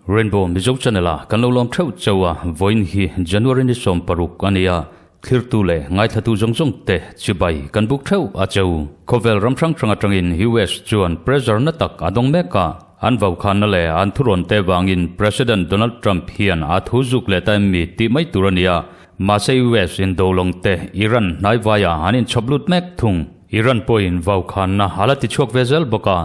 Rainbow Mizo Channel a kan lo lawm theuh chauh a, vawiin hi January ni 16 a ni a, thlirtu leh ngaithlatu zawng zawng te chibai kan buk theuh a cheu. Khawvel ram hrang hrang atangin US chuan pressure na tak a dawng mek a, an vaukhana leh an thurawn te vangin President Donald Trump hian a thu zuk leh ta em mi tih mai tur a ni a, mahse US in dolawng te Iran hnaivaiah an inchhawp lut mek thung. Iran pawhin vaukhanna a la tichhuak ve zel bawk a,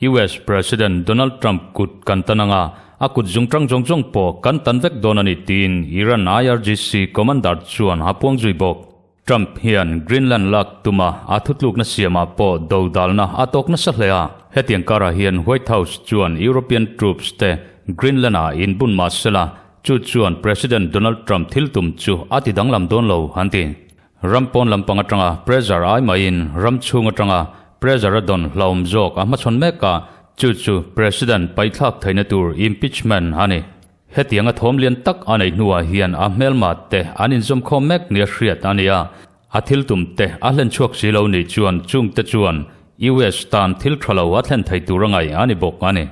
US President Donald Trump kut kan tan anga a kut zung tang zawng zawng pawh kan tan vek dawn a ni tiin Iran IRGC commander chuan a puang zui bawk. Trump hian Greenland lak tuma a thutlukna siamah pawh dodalna a tawk nasa hle a. Hetiang karah hian White House chuan European troops te Greenland-ah inbun mah sela, chu chuan President Donald Trump thil tum chu a ti danglam dawn lo an ti. Ram pawn lampang atanga pressure ai maiin ram chhung atanga pressure a dawn hlauhawm zawk a hmachhawn mek a, chu chu President paihthlak theihna tur impeachment a ni. Hetianga thawm lian tak a neih hnuah hian a hmelma te an inzawmkhawm mek nia hriat a ni a, a thil tum te a hlen chhuak si lo nih chuan chungte chuan US tan thil tha lo a thlen thei tur a ngaih a ni bawk a ni.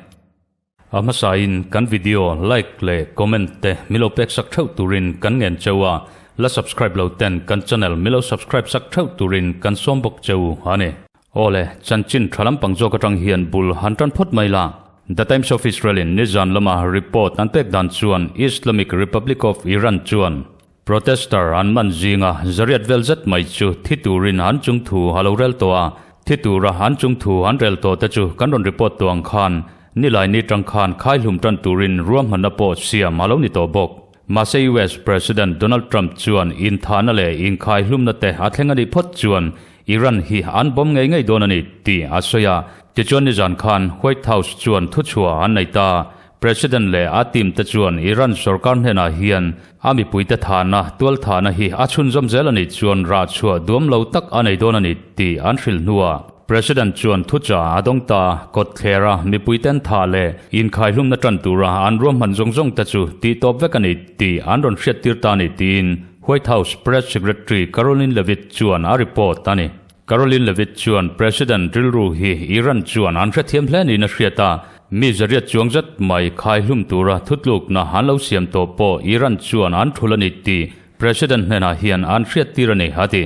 A hmasain kan video like leh comment te milo pek sak theuh turin kan ngen cheu a, la subscribe lo ten kan channel milo subscribe sak theuh turin kan sawm bawk cheu a ni. Awle, chanchin tha lampang zawk atang hian bul han tan phawt mai la. The Times of Israel in nizan lama report an pek dan chuan Islamic Republic of Iran chuan Protester an man zinga zariat vel zet mai chu thi turin an chung thu a lo rel tawh a, thi tura an chung thu an rel tawh te chu kan rawn report tawh ang khan nilai ni tang khan khaihlum tan turin ruahmanna pawh siam a lo ni tawh bawk. Mahse US President Donald Trump chuan inthahna leh inkhaihlumna te a thleng a nih phawt chuan Iran hi an bawm ngei ngei dawn a ni tih a sawi a, tichuan nizan khan White House chuan thuchhuah an nei ta. President leh a team te chuan Iran sorkar hnenah hian a mipuite thahna, tual thahna hi a chhunzawm zel a nih chuan rah chhuah duam lo tak a nei dawn a ni tih an hrilh hnuah President chuan thuchah a dawng ta. Kawtthlera mipuiten thah leh inkhaihlumna tan tura an ruahman zawng zawng te chu tih tawp vek a ni tih an rawn hriattir ta a ni tiin White House Press Secretary Karoline Leavitt chuan a report a ni. Karoline Leavitt chuan President rilru hi Iran chuan an hrethiam hle niin a hriat a, mi zariat chuang zet mai khaihlum tura thutlukna an lo siam tawh pawh Iran chuan an thul a ni tih President hnenah hian an hriattir a ni, a ti.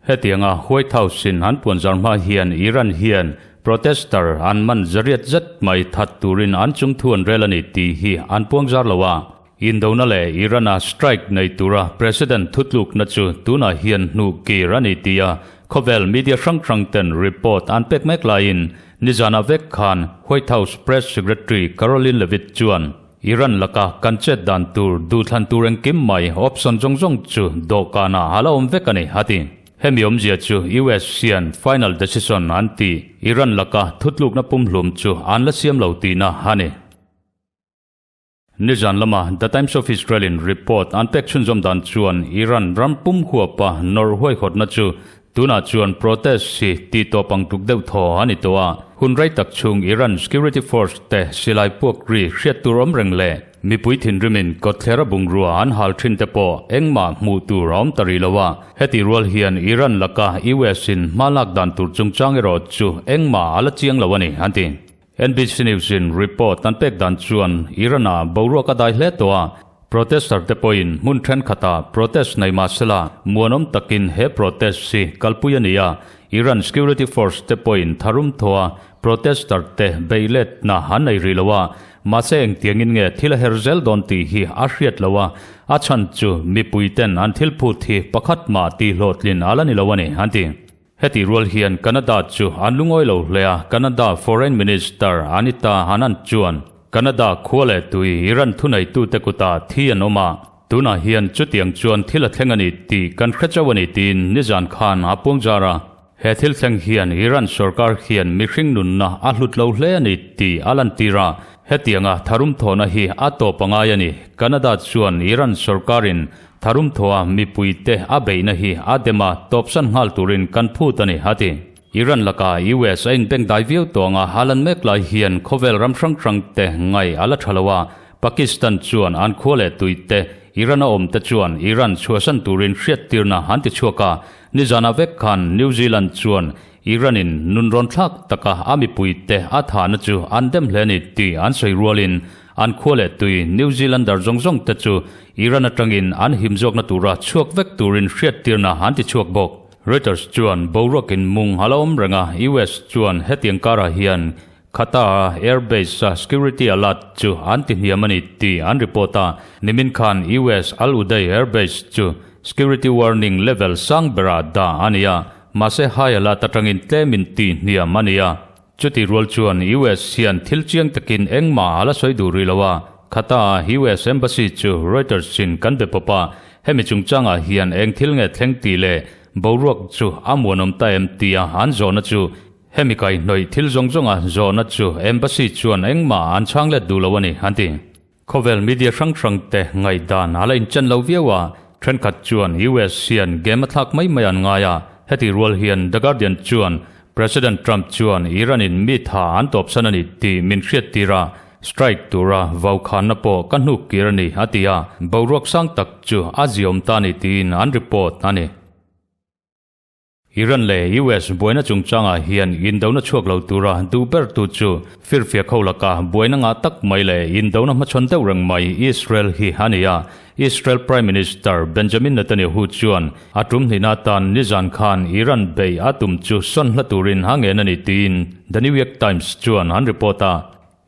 Hetianga White House-in an puanzar hma hian Iran hian protester an man zariat zet mai that turin an chungthu an rel a ni tih hi an puangzar lo a. Indona leh Iran-a strike nei tura President thutlukna chu tunah hian hnuh kir a ni tia khawvel media hrang hrang ten report an pek mek laiin nizanah vek khan White House Press Secretary Karoline Leavitt chuan Iran laka kan chet dan tur duhthlan tur engkim mai option zawng zawng chu dawhkanah a la awm vek a ni, a ti. Hemi awmzia chu US hian final decision an ti Iran laka thutlukna pumhlum chu an la siam lo tihna a ni. Nizan lama The Times of Israel in report an pek chhunzawm dan chuan Iran ram pum huapa nawrh huaihawtna chu tunah chuan protest hi tih tawp ang tluk deuh thaw a ni tawh a. Hun rei tak chhung Iran security force te silai puak ri hriat tur awm reng leh mipui thinrimin kawtthlera bungrua an hal thin te pawh engmah hmuh tur a awm ta rih lo a. Heti rual hian Iran laka US in hma lak dan tur chungchang erawh chu engmah a la chiang lo a ni, an ti. NBC News in report an pek dan chuan Iran ah boruak a dai hle tawh a, protester te pawhin hmun thenkhatah protest nei mah sela muanawm takin he protest hi kalpui a ni a, Iran security force te pawhin tharum thaw a protester te beih letna an nei rih lo a, mahse engtiangin nge thil a her zel dawn tih hi a hriat lo a, a chhan chu mipui ten an thil phut hi pakhat mah tihhlawhtlin a la ni lo a ni, an ti. Heti rual hian Canada chu an lungawi lo hle a, Canada Foreign Minister Anita Anand chuan Canada khua leh tui Iran thuneitute kutah thi an awm a, tunah hian chutiang chuan thil a thleng a ni tih kan hre chauh a ni tiin nizan khan a puangzar a. He thil thleng hian Iran sorkar hian mihring nunna a hlut lo hle a ni tih a lantir a, hetianga tharum thawhna hi a tawp a ngai a ni. Canada chuan Iran sorkarin Tharum thawha mipuite a beihna hi a dem a, tawpsan nghal turin kan phut a ni, a ti. Iran laka US a inbengdai viau tawh anga a lan mek lai hian khawvel ram hrang hrangte ngaih a la tha lo a, Pakistan chuan an khua leh tuite Iran-a awmte chuan Iran chhuahsan turin hriattirna an ti chhuak a, nizanah vek khan New Zealand chuan Iran-in nunrawn thlak taka a mipuite a thahna chu an dem hle a ni tih an sawi rualin an khua leh tui New Zealander zawng zawngte chu Iran atangin an him zawkna tura chhuak vek turin hriattirna an ti chhuak bawk. Reuters chuan boruakin mung a la awm reng a, US chuan hetiang karah hian Qatar-a air base-a security alert chu an ti hniam a ni tih an report a, nimin khan US Al Udeid air base chu security warning level sang berah dah a ni a, mahse high alert atangin tlemin ti hniam a ni a. Chuti rual chuan US hian thil chiang takin engmah a la sawi duh rih lo a, Qatar-a US embassy chu Reuters-in kan be pawp a, hemi chungchangah hian eng thil nge thleng tih leh boruak chu a muanawm ta em tia an zawhna chu Hemi kaihhnawih thil zawng zawnga zawhna chu Embassy chuan engmah an chhang let duh lo a ni, an ti. Khawvel media hrang hrangte ngaihdan a la inchen lo viau a, thenkhat chuan US hian game a thlak mai mai an ngai a, heti rual hian The Guardian chuan President Trump chuan Iran-in mi tha an tawpsan a ni tih min hriattir a, strike tura vaukhanna pawh ka hnuk kir a ni, a ti a, boruak sang tak chu a ziawm ta a ni tiin an report a ni. Iran leh US buaina chungchangah hian indona chhuak lo tura duh bertu chu firfiak ho laka buaina ngah tak mai leh indona hmachhawn deuh reng mai Israel hi a ni a. Israel Prime Minister Benjamin Netanyahu chuan a tum hnihna atan nizan khan Iran bei a tum chu sawn hla turin a ngen a ni tiin The New York Times chuan an report a.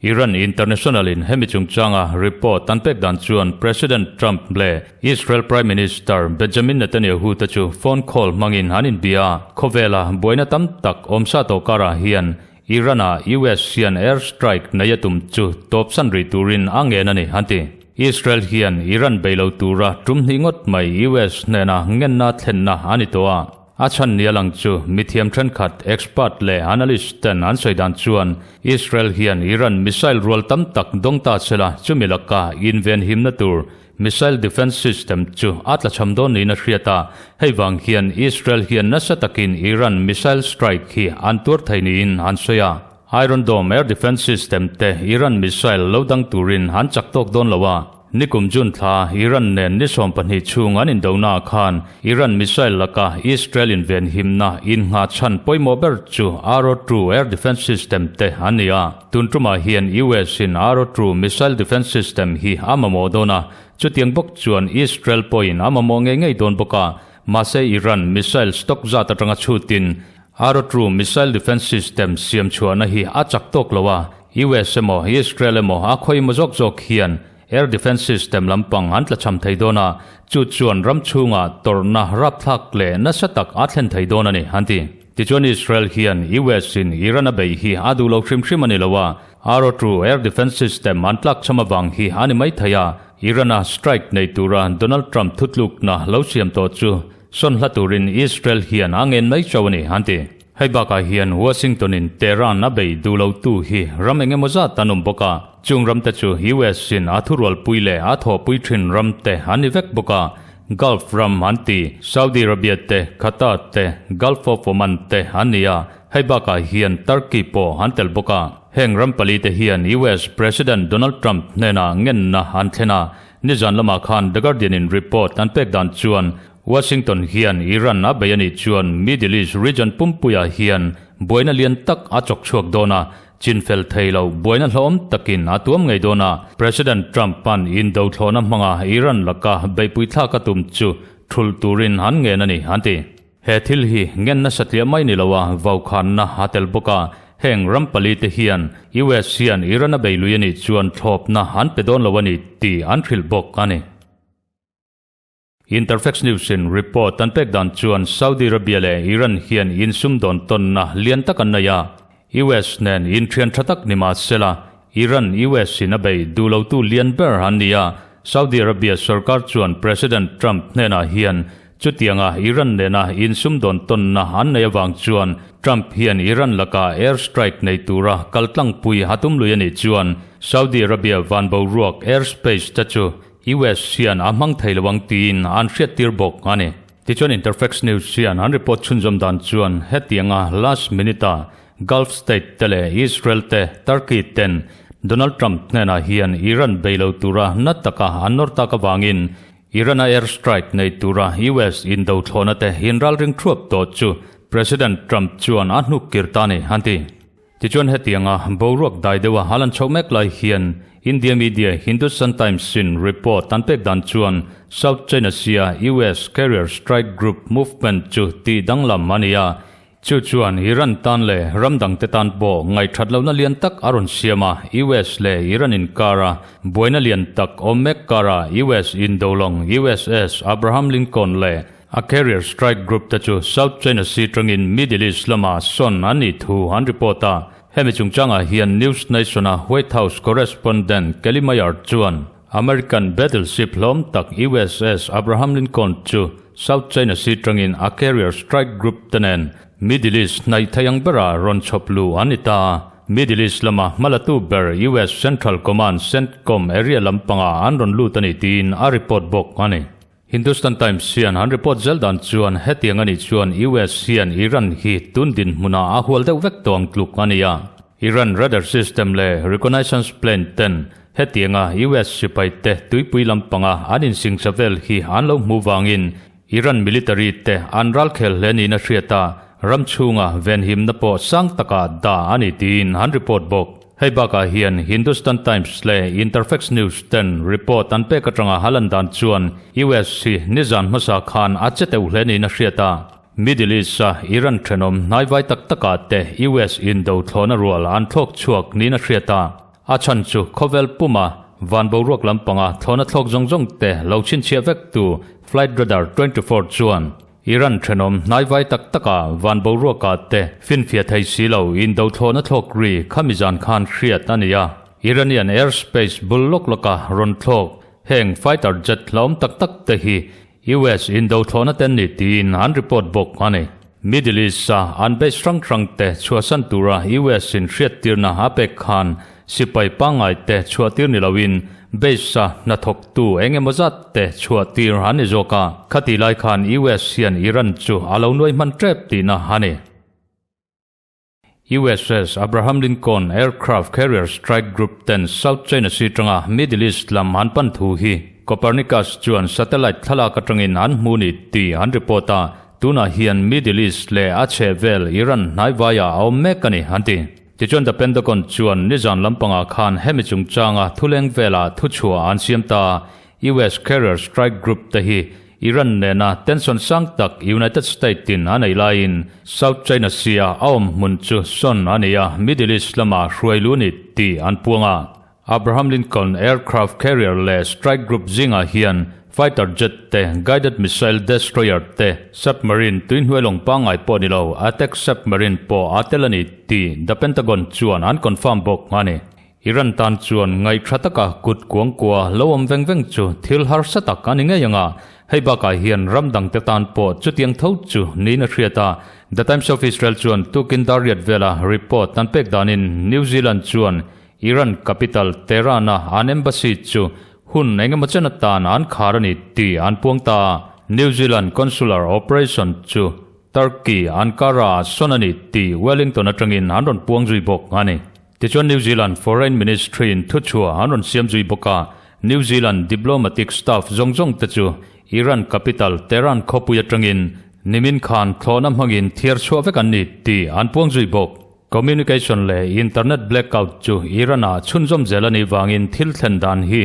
Iran International in hemi chungchanga report an pek dan chuan President Trump leh Israel Prime Minister Benjamin Netanyahu te chu phone call hmangin an inbia a, khawvela buaina tam tak awmsa tawh karah hian Iran-ah US hian air strike nei a tum chu tawpsan rih turin a ngen a ni, an ti. Israel hian Iran bei lo tura tum hnih ngawt mai US hnena ngenna thlenna a ni tawh a. A chhan ni a lang chu mithiam thenkhat, expert leh analyst ten an sawi dan chuan Israel hian Iran missile rual tam tak dawng ta sela chumi laka invenhimna tur missile defence system chu a tlachham dawn niin a hriat a, hei vang hian Israel hian nasa takin Iran missile strike hi an tuar thei niin an sawi a. Iron Dome air defence system te Iran missile lo dang turin an chak tawk dawn lo a. Nikum June thla Iran nen ni 12 chhung an indonaah khan Iran missile laka Israel invenhimna innghah chhan pawimawh ber chu Arrow 2 air defence system te an ni a. Tun tumah hian US in Arrow 2 missile defence system hi a mamawh dawn a, chutiang bawk chuan Israel pawhin a mamawh ngei ngei dawn bawk a, mahse Iran missile stock zat atanga chhutin Arrow 2 missile defence system siam chhuahna hi a chak tawk lo a, US emaw Israel emaw a khawi emaw zawk zawk hian air defence system lampang an tlachham thei dawn a, chu chuan ram chhungah tawrhna rapthlak leh nasa tak a thlen thei dawn a ni, an ti. Tichuan Israel hian US in Iran a beih hi a duh lo hrim hrim a ni lo a, Arrow 2 air defence system an tlakchham avang hi a ni mai thei a, Iran a strike nei tura Donald Trump thutlukna lo siam tawh chu Sawn hla turin Israel hian a ngen mai chauh a ni, an ti. Hei bakah hian Washington-in Tehran a bei duh lotu hi ram eng emaw zat an awm bawk a, chung ramte chu US-in a thurualpui leh a thawhpui thin ramte an ni vek bawk a, Gulf ram an ti, Saudi Arabia te, Qatar te, Gulf of Oman te an ni a, hei bakah hian Turkey pawh an tel bawk a. Heng ram palite hian US President Donald Trump hnenah ngenna an thlen a, Nizan lamah khan The Guardian-in report an pek dan chuan Washington hian Iran a bei a nih chuan Middle East region pumpuiah hian buaina lian tak a chawk chhuak dawn a, chinfel thei lo buaina hlawm takin a tuam ngei dawn a. President Trump-a'n indothlawhna hmanga Iran laka beihpui thlak a tum chu thulh turin an ngen a ni, an ti. He thil hi ngen nasa tliah mai ni lo a, vaukhanna a tel bawk a, heng ram palite hian US hian Iran a bei lui a nih chuan thlawpna an pe dawn lo a ni tih an hrilh bawk a ni. Interfax News in report an pek dan chuan Saudi Arabia leh Iran hian insumdawn tawnna lian tak an nei a, US nen inthian tha tak ni mah sela, Iran US in a bei duh lotu lian ber an ni a, Saudi Arabia sorkar chuan President Trump hnenah hian chutianga Iran nena insumdawn tawnna an nei avang chuan Trump hian Iran laka air strike nei tura kaltlangpui a tum lui a nih chuan Saudi Arabia van boruak air space te chu US hian a hmang thei lo ang tiin an hriattir bawk a ni. Tichuan Interfax News hian an report chhunzawm dan chuan hetianga last minute-a Gulf state te leh Israel te Turkey ten Donald Trump hnenah hian Iran bei lo tura na taka an nawr tak avangin Iran-a air strike nei tura US indo thlawhna te inralring thuap tawh chu President Trump chuan a hnuk kir ta ni, an ti. Tichuan hetianga boruak dai deuha a lan chhoh mek lai hian India media Hindustan Times-in report an pek dan chuan South China Sea-a US carrier strike group movement chu tih danglam a ni a, chu chuan Iran tan leh ram dangte tan pawh ngaihthat lohna lian tak a rawn siam a, US leh Iran inkara buaina lian tak awm mek kara US indolawng USS Abraham Lincoln leh A carrier strike group te chu South China Sea tangin Middle East lama sawn an nih thu an report a. Hemi chungchangah hian News Nation-a White House correspondent Kelly Mayer chuan American battleship hlawm tak USS Abraham Lincoln chu South China Sea tangin a carrier strike group te nen Middle East hnaih thei ang bera rawn chhawp luh an ni ta. Middle East lama hmalatu ber US Central Command, CENTCOM, area lampangah an rawn lut a ni tiin a report bawk a ni. Hindustan Times hian an report zel dan chuan hetiang a nih chuan US hian Iran hi tun dinhmunah a hual deuh vek tawh ang tluk a ni a. Iran radar system leh reconnaissance plane ten hetianga US sipai te tuipui lampanga an insingsa vel hi an lo hmuh vangin Iran military te an ralkhel hle niin a hriat a, ram chhunga venhimna pawh sang takah dah a ni tiin an report bawk. Hei bakah hian Hindustan Times leh Interfax News ten report an pek atanga a lan dan chuan US hi nizan hmasa khan a che teuh hle niin a hriat a. Middle East-a Iran thenawm hnaivai tak takah te US indo thlawhna rual an thlawk chhuak niin a hriat a. A chhan chu khawvel puma van boruak lampanga thlawhna thlawk zawng zawng te lo chhinchhiah vek tu Flight Radar 24 chuan Iran thenawm hnaivai tak taka van boruakah te finfiah thei si lo indo thlawhna thlawk ri khami zan khan hriat a ni a. Iranian airspace bul lawk lawka rawn thlawk heng fighter jet hlauhawm tak tak te hi US indo thlawhna ten ni tiin an report bawk a ni. Middle East-a an base hrang hrang te chhuahsan tura US in hriattirna a pek khan Sipai pangngai te chhuahtir ni loin base-a hnathawktu eng emaw zat te chhuahtir an ni zawk a, khati lai khan US hian Iran chu a lo nuai hman tep tihna a ni. USS Abraham Lincoln Aircraft Carrier Strike Group ten South China Sea tanga Middle East lam an pan thu hi Copernicus chuan satellite thlalak atangin an hmu ni tih an report a, tunah hian Middle East leh a chhehvel Iran hnaivaiah a awm mek a ni an ti. Tichuan The Pentagon chuan nizan lampangah khan hemi chungchanga thuleng velah thuchhuah an siam ta. US carrier strike group te hi Iran nena tension sang tak United State in a nei laiin South China Sea a awm hmun chu sawn a ni a, Middle East lama hruai lu ni tih an puang a. Abraham Lincoln aircraft carrier leh strike group zingah hian fighter jet te, guided missile destroyer te, submarine tuihnuai lawng pangngai pawh ni lo, attack submarine pawh a tel a ni tih The Pentagon chuan an confirm bawk a ni. Iran tan chuan ngaihthra taka kut kuangkua lo awm veng veng chu thil harsa tak a ni ngei ang a, hei bakah hian ram dangte tan pawh chutiang tho chu niin a hriat a. The Times of Israel chuan tukin dar riat vela report an pek danin New Zealand chuan Iran capital Tehran-a an embassy chu hun engemaw chen atan an khar a ni tih an puang ta a. New Zealand consular operation chu Turkey, Ankara-ah sawn a ni tih Wellington atangin an rawn puang zui bawk a ni. Tichuan New Zealand Foreign Ministry-in thuchhuah an rawn siam zui bawk a, New Zealand diplomatic staff zawng zawng te chu Iran capital Tehran khawpui atangin nimin khan thlawhna hmangin thiar chhuah vek an ni tih an puang zui bawk. Communication leh internet blackout chu Iran-ah chhunzawm zel a nih vangin thil thlen dan hi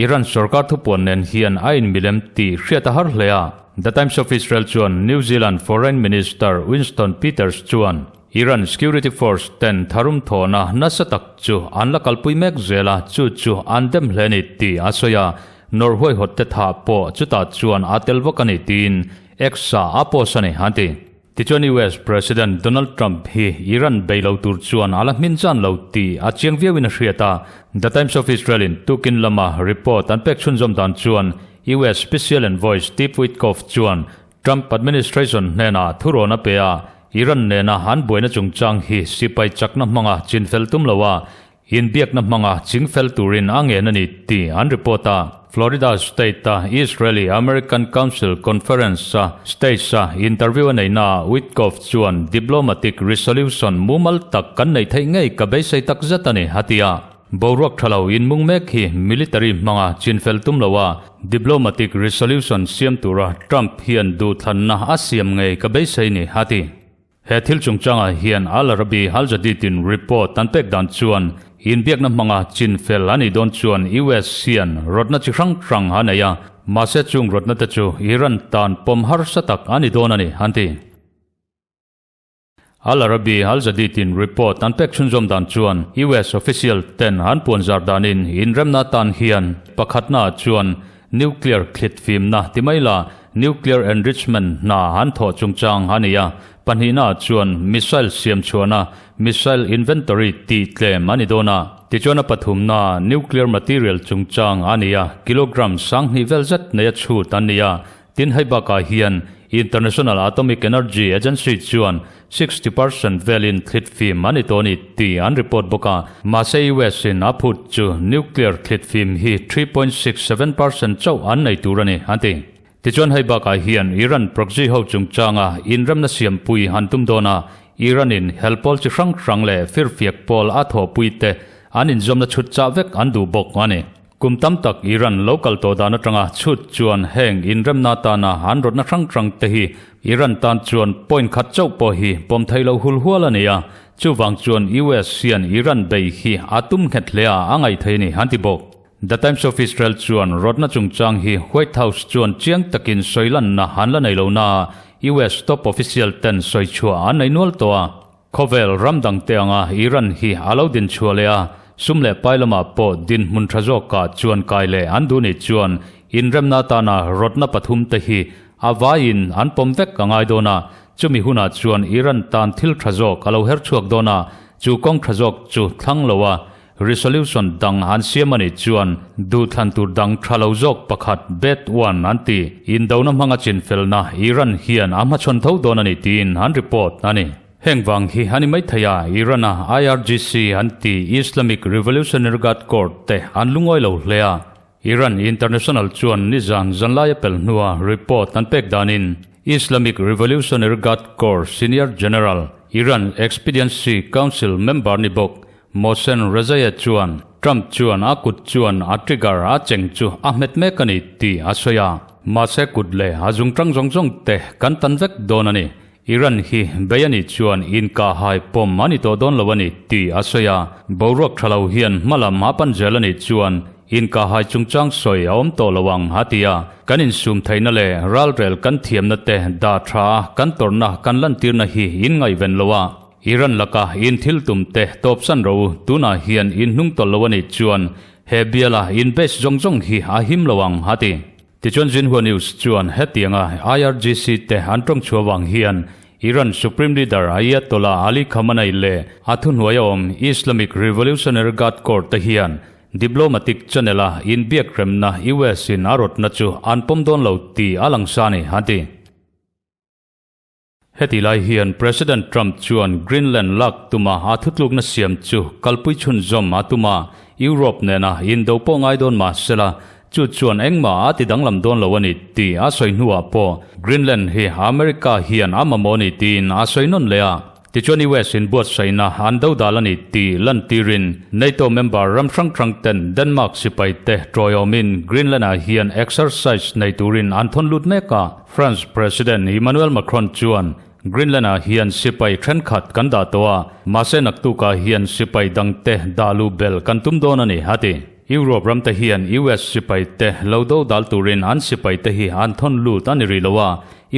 Iran sorkar thupuan nen hian a inmilem tih hriat a har hle a. The Times of Israel chuan New Zealand Foreign Minister Winston Peters chuan Iran security force ten tharum thawhna nasa tak chu an la kalpui mek zel a, chu chu an dem hle a ni tih a sawi a, Norhuaihawtte thah pawh chutah chuan a tel vak a ni tiin X-ah a post a ni, an ti. Tichuan US President Donald Trump hi Iran bei lo tur chuan a la hmin zan lo tih a chiang viauin a hriat a. The Times of Israel in tukin lama report an pek chhunzawm dan chuan US Special Envoy Steve Witkoff chuan Trump administration hnenah thurawn a pe a, Iran nena an buaina chungchang hi sipai chakna hmanga chinfel tum lo a, Inbiakna hmanga chingfel turin a ngen a ni tih an report a. Florida State-a Israeli American Council Conference-a stage-a interview a neihnaah Witkoff chuan diplomatic resolution mumal tak kan neih theih ngei ka beisei tak zet a ni, a ti a. Boruak tha lo inmung mek hi military hmanga chinfel tum loa diplomatic resolution siam tura Trump hian duhthlanna a siam ngei ka beisei ni, a ti. He thil chungchangah hian Al Arabi Al Jadid-in report an pek dan chuan inbiakna hmanga chinfel a nih dawn chuan US hian rawtna chi hrang hrang a nei a, mahse chung rawtna te chu Iran tan pawm harsa tak a ni dawn a ni, an ti. Al Arabi Al Jadid-in report an pek chhunzawm dan chuan US official ten an puanzar danin inremna atan hian pakhatna chuan Nuclear thlit fimna ti mai la, nuclear enrichment hna an thawh chungchang a ni a, pahnihna chuan missile siam chhuahna, missile inventory tih tlem a ni dawn a. Tichuan a pathumna nuclear material chungchang a ni a, kilogram 2000 vel zet neia chhut an ni a, Tin, hei bakah hian International Atomic Energy Agency chuan 60% velin thlit fim a ni tawh a ni tih an report bawk a. Mahse US in a phut chu nuclear thlit fim hi 3.67% chauh an nei tur a ni, an ti. Tichuan hei bakah hian Iran proxy ho chungchanga inremna siampui an tum dawn a, Iran in hel pawl chi hrang hrang leh firfiak pawl a thawhpui te an inzawmna chhut chah vek an duh bawk a ni. Kum tam tak Iran lo kal tawh dan atanga chhut chuan heng inremna atana an rawtna hrang hrang te hi Iran tan chuan point khat chauh pawh hi pawm thei lo hul hual a ni a, chuvang chuan US hian Iran bei hi a tum nghet hle a a ngaih thei a ni, an ti bawk. The Times of Israel chuan rawtna chungchang hi White House chuan chiang takin sawi lanna an la nei lo naa US top official ten sawi chhuah an nei nual tawh a. Khawvel ram dangte anga Iran hi a lo din chhuah leh a, sum leh pai lamah pawh dinhmun tha zawkah chuan kai leh an duh nih chuan inremna atana rawtna pathum te hi a vaiin an pawm vek a ngai dawn a, chumi hunah chuan Iran tan thil tha zawk a lo her chhuak dawn a, chu kawng tha zawk chu thlang lo a Resolution dang an siam a nih chuan duhthlan tur dang tha lo zawk pakhat bet one an ti. Indona hmanga chinfelna Iran hian a hmachhawn tho dawn a ni tiin an report a ni. Heng vang hi a ni mai thei a, Iran-a IRGC an ti Islamic Revolutionary Guard Corps te an lungawi lo hle a. Iran International chuan nizan zanlai a pel hnua report an pek danin Islamic Revolutionary Guard Corps Senior General, Iran Expediency Council member ni bawk Mohsen Rezaei chuan Trump chuan a kut chuan a trigger a cheng chu a hmet mek a ni tih a sawi a. Mahse kut leh a zungtang zawng zawng te kan tan vek dawn a ni. Iran hi bei a nih chuan inkahhai pawm a ni tawh dawn lo a ni tih a sawi a. Boruak tha lo hian hmalam a pan zel a nih chuan inkahhai chungchang sawi a awm tawh lo ang a ti a. Kan insum theihna leh ralrel kan thiamna te dah tha a kan tawrhna kan lantirna hi inngaihven lo a. Iran laka in thil tum te tawpsan ro tunah hian in hnung tawlh lo a nih chuan he biala in base zawng zawng hi a him lo ang a ti. Tichuan Xinhua News chuan hetianga IRGC te an tawng chhuah vang hian Iran Supreme Leader Ayatollah Ali Khamenei leh a thuhnuaia awm Islamic Revolutionary Guard Corps te hian diplomatic channel-a inbiakremna US-in a rawtna chu an pawm dawn lo tih a lang sa a ni, an ti. Heti lai hian President Trump chuan Greenland lak tuma a thutlukna siam chu kalpui chhunzawm a tum a, Europe nena indo pawh ngai dawn mah sela, chu chuan engmah a ti danglam dawn lo a ni tih a sawi hnuah pawh Greenland hi America hian a mamawh a ni tiin a sawi nawn leh a. Tichuan US in buatsaihna an do dal a ni tih lantirin NATO member ram hrang hrang ten Denmark sipai te tawiawmin Greenland ah hian exercise nei turin an thawn lut mek a. France President Emmanuel Macron chuan Greenland ah hian sipai thenkhat kan dah tawh a, mahse naktukah hian sipai dangte dah luh bel kan tum dawn a ni, a ti. Europe ram te hian US sipai te lo do dal turin an sipai te hi an thawn lut a ni rih lo a,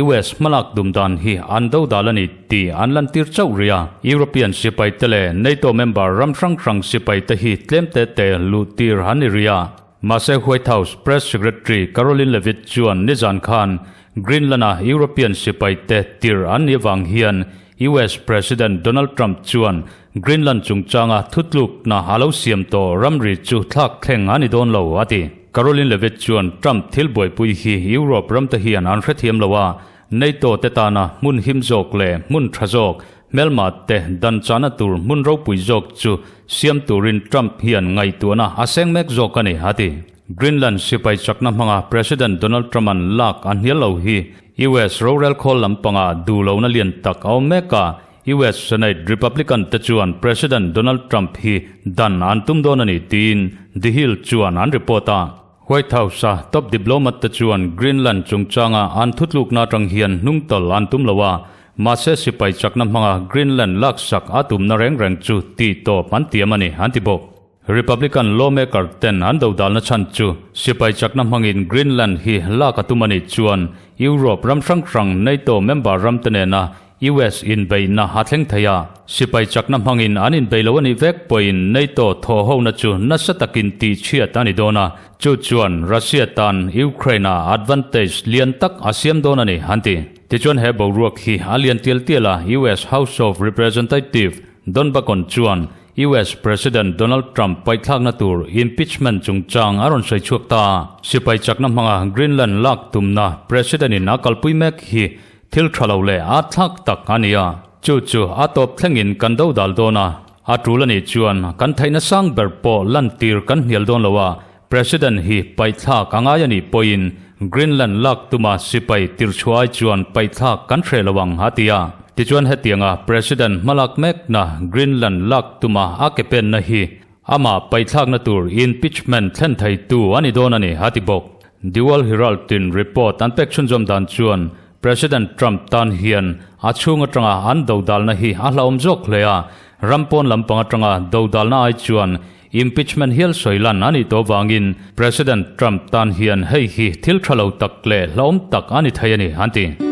US hmalak dum dan hi an do dal a ni tih an lantir chauh rih a. European sipai te leh NATO member ram hrang hrang sipai te hi tlem te te luh tir an ni rih a. Mahse White House Press Secretary Karoline Leavitt chuan nizan khan Greenland-a European sipai te tir an nih avang hian US President Donald Trump chuan Greenland chungchanga thutlukna a lo siam tawh ramri chu thlak thleng a ni dawn lo, a ti. Karoline Leavitt chuan Trump thil buaipui hi Europe ramte hian an hrethiam lo a, NATO te tana hmun him zawk leh hmun tha zawk, hmelma te dan chahna tur hmun ropui zawk chu siam turin Trump hian ngaihtuahna a seng mek zawk a ni, a ti. Greenland sipai chakna hmanga President Donald Trump-a'n lak a hnial lo hi US rorel khawl lampangah duh lohna lian tak a awm mek a. US Senate Republican te chuan President Donald Trump hi dan an tum dawn a ni tiin The Hill chuan an report a. White House-a top diplomat te chuan Greenland chungchanga an thutlukna atang hian hnungtawlh an tum lo a, mahse sipai chakna hmanga Greenland laksak a tumna reng reng chu tih tawp an tiam a ni an ti bawk. Republican lawmaker ten an dodalna chhan chu sipai chakna hmangin Greenland hi lak a tum a nih chuan Europe ram hrang hrang NATO member ram te nena US inbeihna a thleng thei a. Sipai chakna hmangin an inbei lo a nih vek pawhin NATO thawhhona chu nasa takin tihchhiat a ni dawn a, chu chuan Russia tan Ukraine-a advantage lian tak a siam dawn a ni, an ti. Tichuan he boruak hi a lian tial tial a, US House of Representative Don Bacon chuan US President Donald Trump paihthlakna tur impeachment chungchang a rawn sawi chhuak ta a. Sipai chakna hmanga Greenland lak tumna President in a kalpui mek hi thil tha lo leh a thlak tak a ni a. Chu chu a tawp thlengin kan do dal dawn a, a tul a nih chuan kan theihna sang ber pawh lantir kan hnial dawn lo a, President hi paihthlak a ngai a nih pawhin Greenland lak tuma sipai tirchhuah ai chuan paihthlak kan hreh lo ang a ti a. Tichuan hetianga President hmalak mekna Greenland lak tuma a ke penna hi amah paihthlakna tur impeachment thlen theitu a ni dawn a ni a ti bawk. The World Herald tin report an pek chhunzawm dan chuan President Trump tan hian a chhung atanga an dodalna hi a hlauhawm zawk hle a, ram pawn lampang atanga dodalna ai chuan Impeachment hial sawi lan a nih tawh vangin President Trump tan hian hei hi thil tha lo tak leh hlauhawm tak a ni thei a ni, an ti.